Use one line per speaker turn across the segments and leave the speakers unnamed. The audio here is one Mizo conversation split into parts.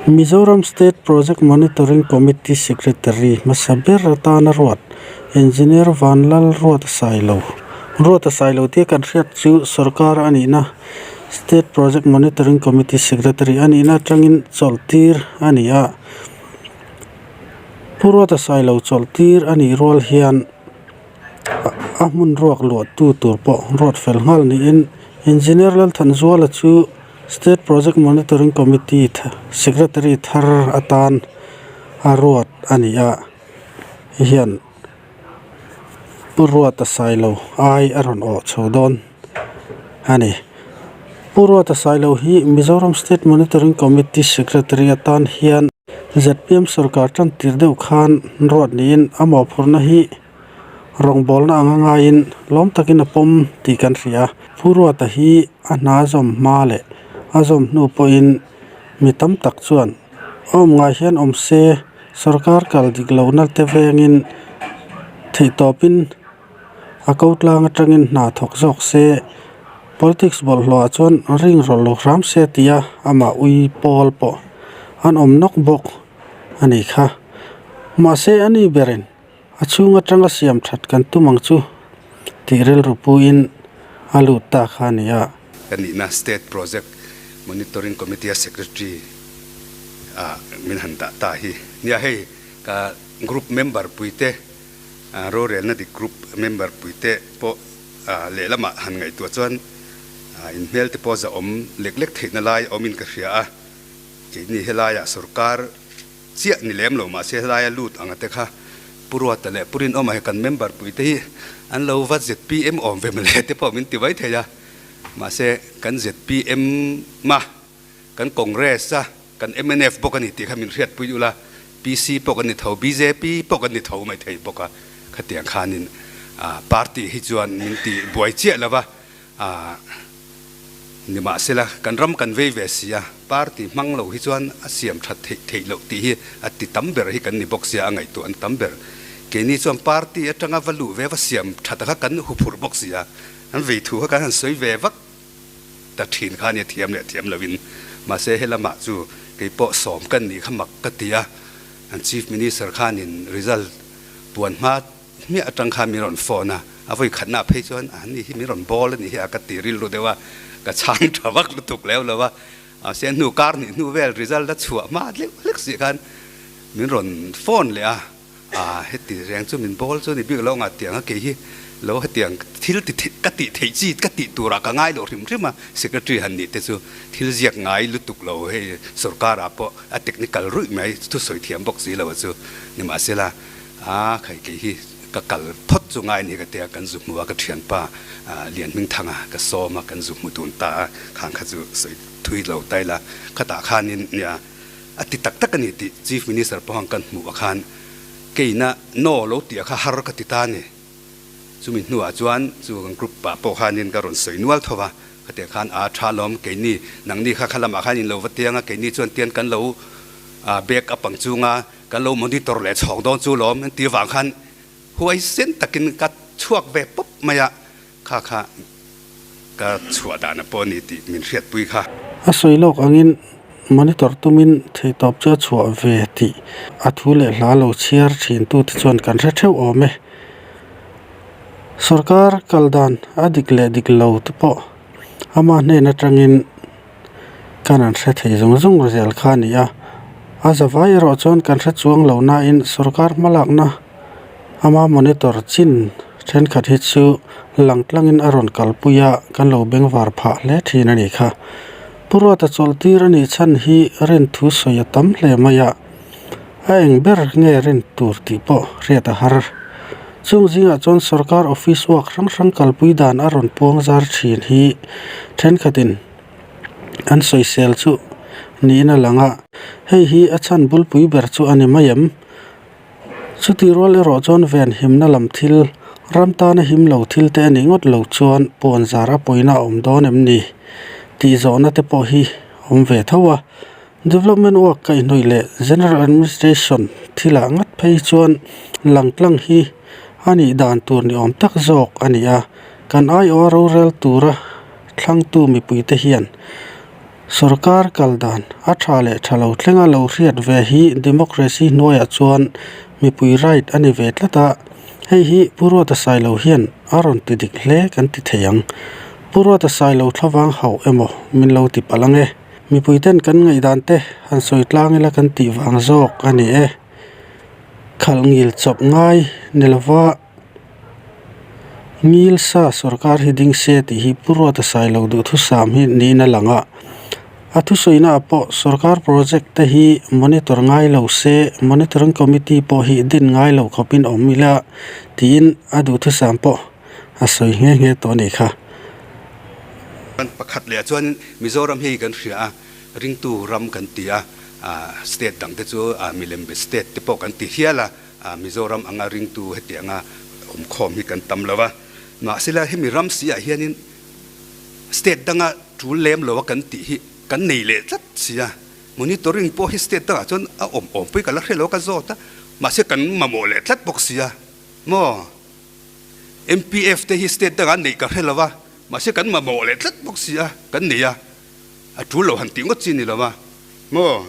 Mizoram State Project Monitoring Committee Secretary hmasa ber atana ruat Engineer Vanlal Ruata Sailo Ruata Sailo tia kan hriat chu sorkar a nihna State Project Monitoring Committee Secretary a nihna atangin chawlh tir a ni a. Pu Ruata Sailo chawlh tir a nih rual hian a hmun ruak luah tu tur pawh ruat fel nghal niin Engineer Lalthanzuala chu State Project Monitoring Committee Secretary thar atan a ruat a ni a, hei hian Pu Ruata Sailo ai a rawn awh chho dawn a ni. Pu Ruata Sailo hi Mizoram State Monitoring Committee Secretary atan hian zpm sorkar tan tir deuh khan ruat niin a mawhphurhna hi rawngbawlna anga ngaiin lawm takin a pawm tih kan hria. Pu Ruata hi a hna zawm hma leh a zawm hnu pawhin mi tam tak chuan a awm ngai hian awm se sorkar kal dik lohna te vengin theihtawpin a ko tlang atangin hna thawk zawk se politics bawlhhlawh ah chuan ring rawlh lo hram se tia amah ui pawl pawh an awm nawk bawk a ni kha. Mahse a ni berin. A chhung atanga siam that kan tum ang chu tih rilru puiin a lut ta kha a ni a.
Ka nihna State Project Monitoring Committee a Secretary ah min han dah ta hi nia hei ka group member puite rorelna dik group member puite pawh lehlamah han ngaihtuah chuan inhmel te pawh zahawm lek lek theihna lai awmin ka hria a, keini helaiah sorkar Chiah ni lem lo mahse helaia lut anga te kha Pu Ruata leh Pu Rinawma hi kan member pui te hi an lo va zpm awm ve mawle te pawh min ti mai thei a, mahse kan zpm a, kan Congress a, kan mnf bawk a ni tih kha min hriatpui ula, PC pawh kan ni tho, bjp pawh kan ni tho mai thei bawk a, khatiang khanin party hi chuan min ti buai chiah lo va. Nimahsela, kan ram kan vei ve si a, party hmang lo hi chuan a siam that theih theih loh tih hi a ti tam ber hi kan ni bawk sia, a ngaihtuah an tam ber. Keini chuan party atanga va luh ve va siam that a kha kan huphurh bawk si a, an vei thu kha kan han sawi ve vak ta thin kha nia thiam leh thiam loin. Mahse helamah chu kei pawh sawm kan nih kha mak ka ti a, an Chief Minister khanin result puan hma Hmiah atang khan min rawn phone a, a vawi khatna phei chuan a ni hi min rawn bawl a nih hi a ka ti rilru deuh a, ka chhang tha vak lutuk leu lo a, mahse hnu kar hnih hnu vel result a chhuah hma hlek hlek si khan min rawn phone leh a, aa heti reng chu min bawl chu ni bik lo nga tiang a kei hi lo hetiang thil ti ka tih theih chi ka tih turah ka ngai loh hrim hrim a, secretary han nih te chu thil ziak ngai lutuk lo hei sorkar ah pawh a technical ruih mai thusawi thiam bawk si lo a chu nimahsela A khai kei hi ka kal phawt chu ngai ni ka tia kan zu hmu a ka thianpa Lianhmingthanga ka sawm a kan zu hmu dun ta a khang kha chu sawi thui lo ta ila khatah khanin nia a ti tak tak a ni tih Chief Minister pawh ang kan hmuh ah khan keina no lo tih ah kha har ka ti ta a ni. Chumi hnuah chuan chu kan group ah pawh khanin ka rawn sawi nual tho va khatia khan a tha lawm keini nangni kha kha lamah khan in lo va tiang a keini chuan tian kan lo back up ang chunga Kan lo monitor leh chhawk dawn chu lawm an ti vang khan huaisen takin ka chhuak ve pawp mai a, kha kha ka chhuah dan a pawh a ni tih min hriatpui kha.
A sawi lawk angin monitor tumin theihtawp chu a chhuah ve tih a thu leh hla lo chhiar thin tute chuan kan hre theuh awm e. Sorkar kal dan a dik leh dik lo te pawh ama hnen atangin Kan an hre thei zung zung zel kha a ni a, a zavai erawh chuan kan hre chuang lo nain sorkar hmalakna ama monitor chin thenkhat hi chu lang tlangin a rawn kalpui a, kan lo bengvar phah hle thin a nih kha. Pu Ruata chawlhtir a nih chhan hi rin thu sawi a tam hle mai a, a eng ber nge rin tur tih pawh hriat a har. Chung zingah chuan sorkar office work hrang hrang kalpui dan a rawn puang zar thin hi thenkhatin An sawisel chu niin a lang a, hei hi a chhan bulpui ber chu a ni mai em? Chutih rual erawh chuan ven himna lam thil, ram tana him lo thil te a nih ngawt lo chuan puan zar a pawina a awm dawn em ni? Tih zawhna te pawh hi awm ve tho a. Development work kaihhnawih leh General Administration thilah ngat phei chuan langtlang hi a nih dan tur ni awm tak zawk a ni a, kan aiawha rorel tura Thlangtu mipuite hian Sorkar kal dan a tha leh tha lo thlenga lo hriat ve hi democracy hnuaiah chuan mipui right a ni ve tlat a, hei hi Pu Ruata Sailo hian a rawn ti dik hle kan ti thei ang. Pu Ruata Sailo thlavang hauh emaw min lo ti palh ang e. Mipui ten kan ngaihdan te han sawi tlang ila kan tih vang zawk a ni e. Khalh ngil chawp ngai ni lova. Ngil sa sorkar hi ding se tih hi Pu Ruata Sailo duhthusam hi niin a lang a. A thusawiinaah pawh sorkar project te hi monitor ngai lo se, monitoring committee pawh hi din ngai lo khawpin awm ila tiin a duhthusam pawh a sawi nghe nghe tawh a nih kha.
Pakhat leh chuan Mizoram hi kan hria a, ringtu ram kan ti a, state dang te chu milem be state te pawh kan ti hial a. Mizoram anga ringtu hetianga awmkhawm hi kan tam lo a, mahsela hemi ram si ah hianin state danga tul lem lo a kan tih hi kan nei leh tlat si a, monitoring pawh hi state dangah chuan a awm awm pawhin ka la hre lo a ka zawt a, mahse kan mamawh leh tlat bawk si a maw? MPF te hi state dangah an neih ka hre lo a, mahse kan mamawh leh tlat bawk si a, kan nei a, a tul lo han tih ngawt chi ni lo a maw?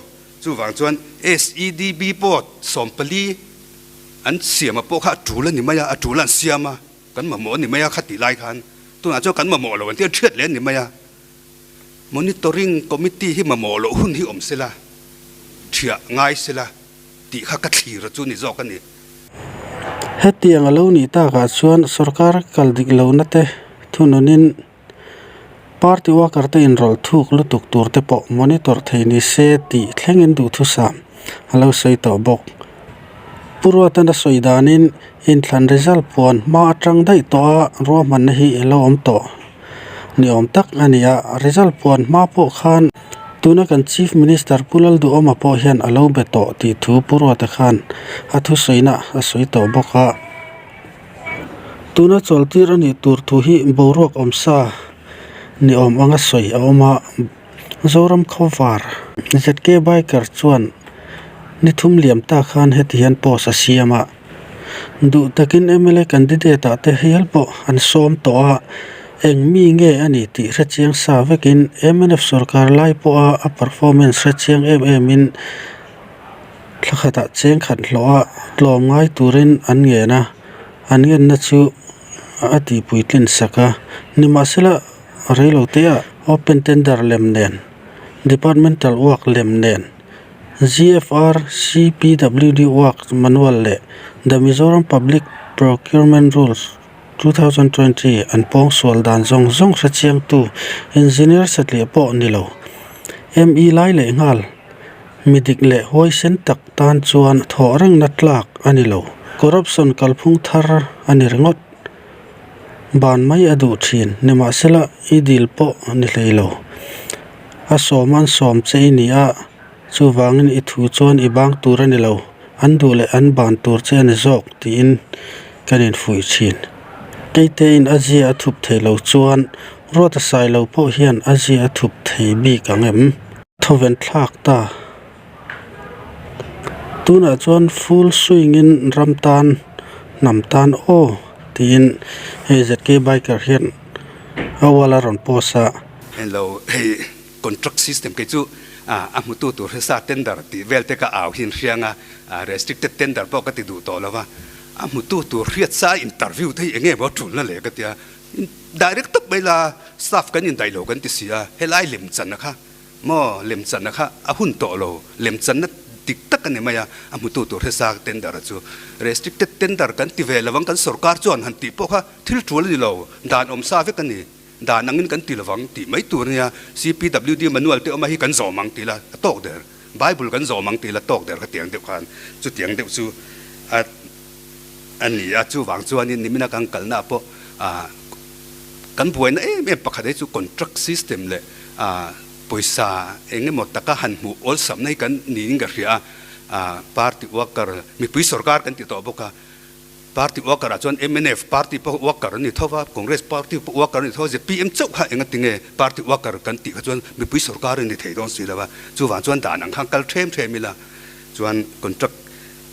Chuvang chuan SEDB pawh 14 an siam a pawh kha a tul a ni mai a, a tul an siam a, kan mamawh a ni mai a kha tih lai khan tunah chuan kan mamawh lo an tih an hriat leh a ni mai a. Monitoring Committee hi mamawh loh hun hi awm sela, thiah ngai sela tih kha ka thlir chu ni zawk a ni.
Hetiang a lo nih takah chuan sorkar kal dik lohna te thununin Party worker te inrawlh thuk lutuk tur te pawh monitor thei ni se tih thlengin duhthusam a lo sawi tawh bawk. Pu Ruatan a sawi danin inthlan result puan hma atang daih tawh a ruahmanna hi a lo awm tawh ni awm tak a ni a, result puan hma pawh khan tuna kan Chief Minister Pu Lalduhawma pawh hian a lo be tawh tih thu Pu Ruata khan a thusawina a sawi tawh bawk a. Tuna chawltir a nih tur thu hi boruak awmsa ni awm anga sawi a awm a, Zoram Khawvar ZK Biker chuan ni thum liam ta khan heti hian post a siam a, duh takin mla candidate ah te hial pawh an sawm tawh a, eng mi nge a ni tih hrechiang sa vekin mnf sorkar lai pawha a performance hrechiang em em in Thla khatah cheng khat hlawh a tlawm ngai turin an ngen a, an ngenna chu a tihpui tlin sak a. Nimahsela reilo te ah open tender lem nen, departmental work lem nen, GFR CPWD work manual leh The Mizoram Public Procurement Rules 2020 an pawngsual dan zawng zawng hrechiangtu engineer satliah pawh ni lo, ME lai leh nghal. Mi dik leh huaisen tak tan chuan thawh rengna tlak a ni lo. Corruption kalphung thar a ni ringawt. Ban mai a duh thin. Nimahsela i dil pawh ni hlei lo. A sawm an sawm che i ni a, chuvangin i thu chuan i bang tur a ni lo. An duh leh an ban tur che a ni zawk tiin kan infuih thin. Keitein a zia a thup thei lo chuan Ruata Sailo pawh hian a zia a thup thei bik ang em? Thawven thlak ta. Tunah chuan full swing in ram tan hnam tan aw tiin hei ZK Biker hian a wall a rawn post a.
Hello, hei contract system kei chu a hmutu tur hi sa tender tih vel te ka au hin hriang a, restricted tender pawh ka ti duh tawh lo va, a hmutu tur hriat sa interview te hi eng nge maw tulna le ka tia, Direct tawp mai la, staff kan indaih lo kan ti si a, helai lemchanna kha maw, lemchanna kha a hun tawh lo, lemchanna dik tak a ni mai a, a hmutu tur hesa tender a chu restricted tender kan ti ve lovang kan sorkar chuan han tih pawh kha thil tul a ni lo, dan awm sa vek a ni, dan angin kan ti lovang tih mai tur a nia, CPWD manual te awm a hi kan zawm ang tih la a tawk der, bible kan zawm ang tih la tawk der kha tiang deuh khan chutiang deuh chu a. A ni a, chuvang chuanin nimina kan kalna pawh kan buaina em em pakhat hi chu contract system leh pawisa eng emaw taka han hmuh awlsamna hi kan niin ka hria a, party worker mipui sorkar kan ti tawh bawk a, party worker ah chuan mnf party pawh worker an ni tho va, Congress party pawh worker an ni tho va, zpm chauh kha enga tinge party worker kan tih kha chuan mipui sorkar an ni thei dawn si lo va, chuvang chuan dan ang khan kal them them ila chuan contract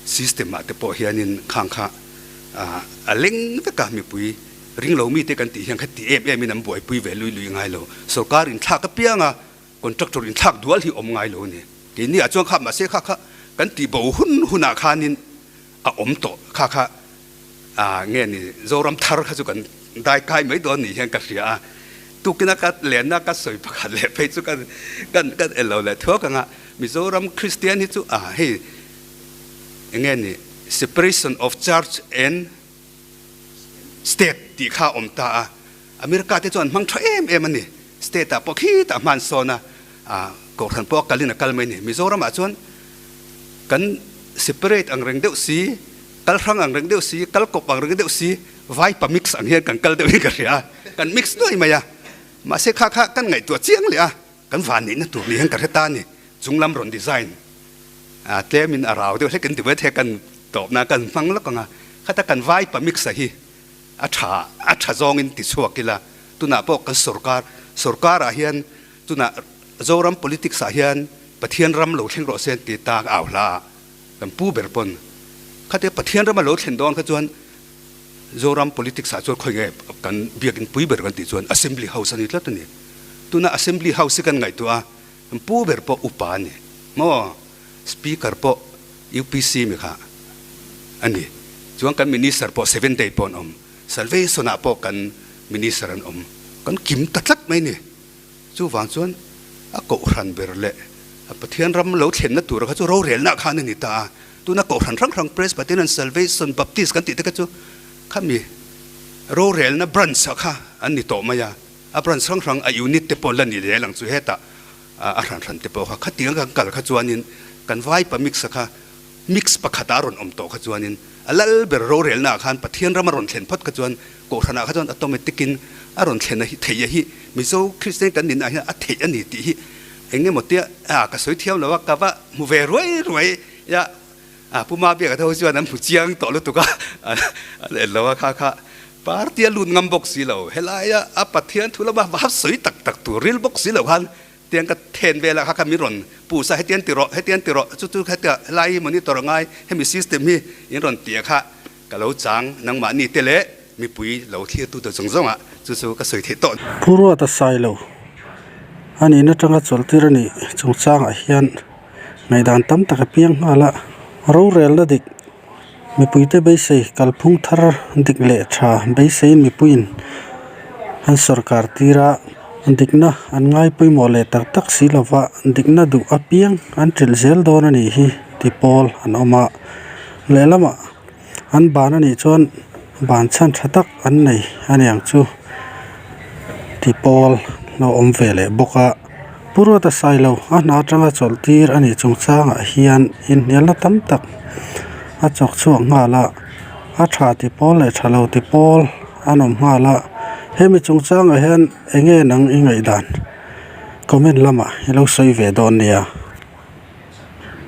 System ah te pawh hianin khang kha a leng vek a, mipui ringlo mite kan tih hian kha ti em em in an buaipui ve lui lui ngai lo. Sorkar inthlak apiang a. Contractor inthlak dual hi awm ngai lo a ni. Keini ah chuan kha mahse kha kha kan tih bo hun hunah khanin a awm tawh kha kha ah nge ni Zoram thar kha chu kan dai kai mai dawn ni hian ka hria a. Tukina ka lenna ka sawi pakhat leh phei chu kan kan kan el lo leh thuak anga Mizoram Kristian hi chu ah hei enge ni separation of church and State tih kha a awm ta a, America te chuan hmang tha em em a ni. State ah pawh khitah hman sawn a, Kohhran pawh a kalin a kal mai a ni. Mizoram ah chuan kan separate ang reng deuh si, kal hrang ang reng deuh si, kal kawp ang reng deuh si, vaipa mix ang hian kan kal deuh in ka hria a, kan mix nuai mai a. Mahse kha kha kan ngaihtuah chiang leh a, kan van neihna tur ni hian ka hre ta a ni. Chunglam rawn design a tlemin a rau deuh hlek in ti mai thei a, kan tawpna kan hmang lawk ang a, khata kan vaipa mix a hi a tha a tha zawngin ti chhuak ila, tunah pawh kan sorkar sorkarah hian tunah Zoram politics ah hian Pathian ram lo thleng rawh se an ti ta au hla a, kan pu ber pawn khatia Pathian ram a lo thlen dawn kha chuan Zoram politics ah chuan khawi nge kan biakin pui ber kan tih chuan Assembly House a ni tlat a ni. Tuna Assembly House hi kan ngaihtuah a, Kan pu ber pawh upa a ni maw? Speaker pawh UPC mi kha a ni. Chuan kan Minister pawh Seventh Day pawh an awm. Salvation ah pawh kan Minister an awm. Kan kim ta tlat mai ni. Chuvang chuan a kohhran ber leh a Pathian ram lo thlenna tura kha chu rorelna khan a ni ta a. Tuna kohhran hrang hrang Presbyterian, Salvation, Baptist kan tih te kha chu khami rorelna branch ah kha an ni tawh mai a. A branch hrang hrang a unit te pawh la ni leh lang chu hetah a hran hran te pawh kha khatiang kan kal kha chuanin kan vaipa mix a kha mix pakhat a rawn awm tawh kha chuanin a lal ber rorelna ah khan Pathian ram a rawn thlen phawt kha chuan kohhran ah kha chuan automatic in a rawn thlen a hi theih a hi Mizo Christian kan nihna ah hian a theih a ni tih hi eng emaw tia a ka sawi thiam lo a ka va hmu ve ruai ruai a a Pu Mabiaka te ho chuan an hmu chiang tawh lutuk a an en lo a kha kha Party a lut ngam bawk si lo, helaia a Pathian thu lama va sawi tak tak tur ril bawk si lo khan tiang ka then velah kha kha min rawn pus a, hetiang ti rawh, hetiang ti rawh, chu chu hetia helai hi monitor a ngai, hemi system hi in rawn ti a kha ka lo chang nangmahni te leh mipui lo thlir tu te zawng zawngah chu chu ka sawi theih tawh.
Pu Ruata Sailo a nihna atanga chawlhtir a nih chungchangah hian ngaihdan tam tak a piang nghal a, rorelna dik Mipuite beisei kalphung thar dik leh tha beiseiin mipuiin an sawrkar tir a, dikna an ngai pawimawh leh tak tak si lova dikna duh apiang an ṭilh zel dawn a nih hi ti pawl an awm a, lehlamah an ban a nih chuan ban chhan tha tak an nei a niang chu ti pawl lo awm ve leh bawk a. Pu Ruata Sailo a hna atanga chawlh tir a nih chungchangah hian inhnialna tam tak a chawk chhuak nghal a, a tha ti pawl leh tha lo ti pawl an awm nghal a, hemi chungchangah hian eng nge nang i ngaihdan comment lamah i lo sawi ve dawn nia.